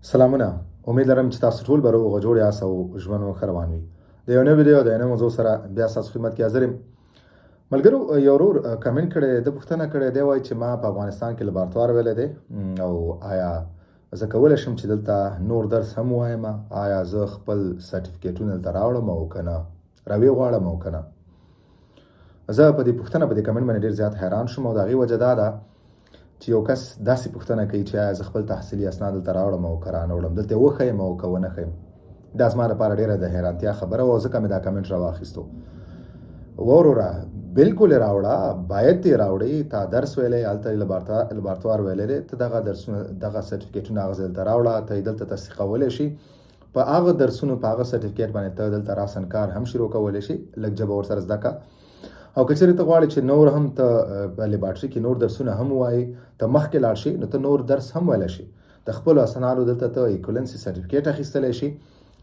سلامونه، امید لرم چې تاسو ټول به روغ او جوړ یاست او ژوند مو ښه روان وي. د یو نوي ویډیو د یو نوي موضوع سره بیا ستاسو خدمت کې حاضر یم. ملګرو، یو ورور کمنټ کړی دی، ده پوښتنه کړې دی، وایي چې ما په افغانستان کې لابراتوار ویلی دی او آیا زه کولی شم چې دلته نور درس هم ووایم؟ آیا زه خپل سرټیفیکیټونه دلته راوړم او که نه، راویې غواړم او که نه؟ زه په دې پوښتنه، په دې کمنټ باندې ډېر زیات حیران شوم او د هغې وجه دا ده چې یو کس داسې پوښتنه کوي چې آیا زه خپل تحصیلي اسناد دلته راوړم او که رانه وړم، دلته یې وښیم او که ونه ښیم. دا زما لپاره ډېره د حیرانتیا خبره وه، ځکه مې دا کمنټ راواخیستو. وروره، بالکل یې راوړه، باید یې راوړې. تا درس ویلی، هلته یې لابراتوار ویلی دی. ته دغه درسونه، دغه سرټیفیکیټونه هغه ځای دلته راوړه، ته یې دلته تصدیقولی شي. په هغه درسونو، په هغه سرټیفیکیټ باندې ته دلته راسن کار هم شروع کولی شي. لږ ژبه ورسره زده که او که چېرې ته غواړې چې نور هم ته په لیبارټري کې نور درسونه هم ووایې، ته مخکې لاړ شي، نو ته نور درس هم ویلی شي. د خپلو اسنادو دلته ته ایکولنسي سرټیفیکیټ اخیستلی شي.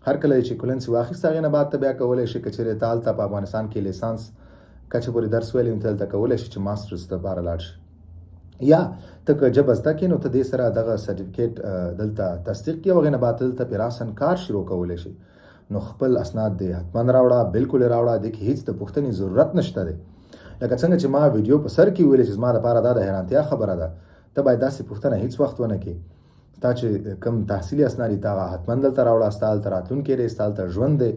هر کله چې ایکولنسي واخیسته، هغې نه بعد ته بیا کولی شي، که چېرې ته هلته په افغانستان کې لیسانس کچه پورې درس ویلی، نو ته دلته کولی شي چې ماسټرز لپاره لاړ شي. یا ته که ژبه زده کړې، نو ته دې سره دغه سرټیفیکیټ دلته تصدیق کړي او هغې نه بعد ته دلته پرې راسن کار شروع کولی شي. نو خپل اسناد دې حتما راوړه، بالکل یې راوړه، دې کې هیڅ د پوښتنې ضرورت نشته دی. لکه څنګه چې ما ویډیو په سر کې ویلې چې زما لپاره دا د حیرانتیا خبره ده، ته باید داسې پوښتنه هیڅ وخت ونه کړې. ستا چې کوم تحصیلي اسناد دي، ته هغه حتما دلته راوړه. ستا هلته راتلونکی دی، ستا هلته ژوند دی.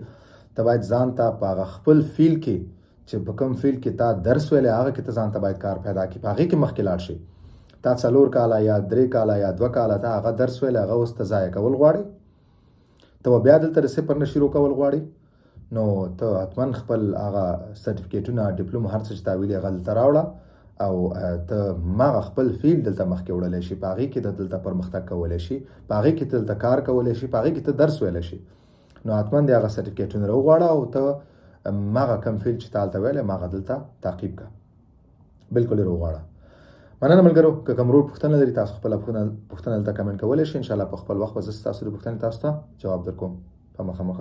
ته باید ځان ته په هغه خپل فیلډ کې، چې په کوم فیلډ کې تا درس ویلی، هغه کې ته ځان ته باید کار پیدا کړې، په هغې کې مخکې لاړ شي. تا 4 کاله یا 3 کاله یا 2 کاله تا هغه درس ویلی، هغه اوس ته ضایع کول غواړې؟ ته بیا دلته د صفر نه شروع کول غواړې؟ نو ته حتما خپل هغه سرټیفیکیټونه، ډیپلوم، هر څه چې تا ویلي، هغه دلته راوړه او ته ماغه خپل فیلډ دلته مخکې وړلی شي، په هغې کې ته دلته پرمختګ کولی شي، په هغې کې ته دلته کار کولی شي، په هغې کې ته درس ویلی شي. نو حتما دې هغه سرټیفیکیټونه راوغواړه او ته ماغه کوم فیلډ چې تا هلته ویلی، ماغه دلته تعقیب که، بالکل یې راوغواړه. مننه ملګرو. که کوم ورور پوښتنه لري، تاسو خپله پوښتنه دلته کمنټ کولی شئ. انشاءالله په خپل وخت به زه ستاسو د پوښتنې تاسو ته جواب درکوم. په مخه مخه.